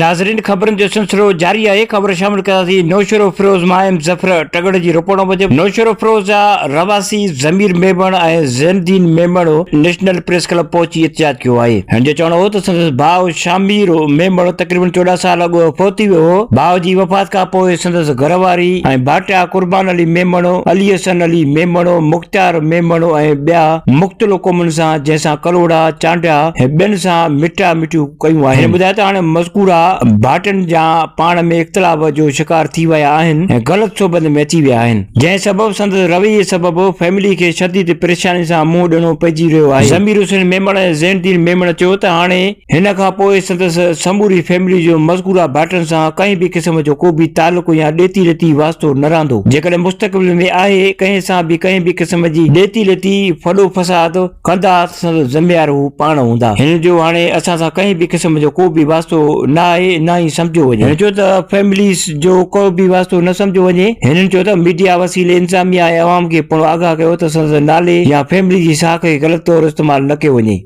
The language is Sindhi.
ناظرين خبرن جو سلسلو جاري آهي خبر شامل ڪنداسين نوشهروفيروز مان ايم ظفر ٽڳڙ جي رپورٽ موجب نوشهروفيروز جا رهواسي Zameer Memon ۽ Zain Uddin Memon national press club پهچي احتجاج ڪيو آهي هن جو چوڻ هو ته سندس ڀاء شامير ميمڻ تقريبن 14 سال اڳ فوت ٿي ويو هو ڀاء جي وفات کان پوء سندس گهر واري ۽ ڀائٽيا قربان علي ميمڻ علي حسن علي ميمڻ مختيار ميمڻ ۽ ٻيا مختلف قومن سان جنهن سان ڪلهوڙا چانڊيا ۽ ٻين سان مٽا مٽيون ڪيون آهن. هن ٻڌايو ته هاڻي مذڪوره ڀائٽن جا پاڻ ۾ اختلاف جو شڪار ٿي ويا آهن ۽ غلط صحبت ۾ اچي ويا آهن، جنهن سبب سندس رويي سبب فيملي کي شديد پريشاني سان منهن ڏيڻو پئجي رهيو آهي. ضمير حسين ميمڻ ۽ زين الدين ميمڻ چيو ته هاڻي هن کان پوء سندس سموري فيملي جو مذڪوره ڀائٽن سان ڪنهن به قسم جو ڪو به تعلق يا ڏيتي ليتي واسطو نه رهندو، جيڪڏهن مستقبل ۾ آهي ڪنهن سان به ڪنهن به قسم جي ڏيتي ليتي ڦڏو فساد ڪندا ته سندس ذميوار هو پاڻ هوندا. هن جو هاڻي اسان سان ڪنهن به قسم جو ڪو به واسطو نه آهي نه ئي سمجهيو وڃي. هن چيو ته فيمليز جو ڪو به واسطو نه سمجهيو وڃي. هنن چيو ته ميڊيا وسيلي انتظاميا ۽ عوام کي پڻ آگاهه ڪيو ته سندس نالي يا فيملي جي ساک کي غلط طور استعمال نه ڪيو وڃي.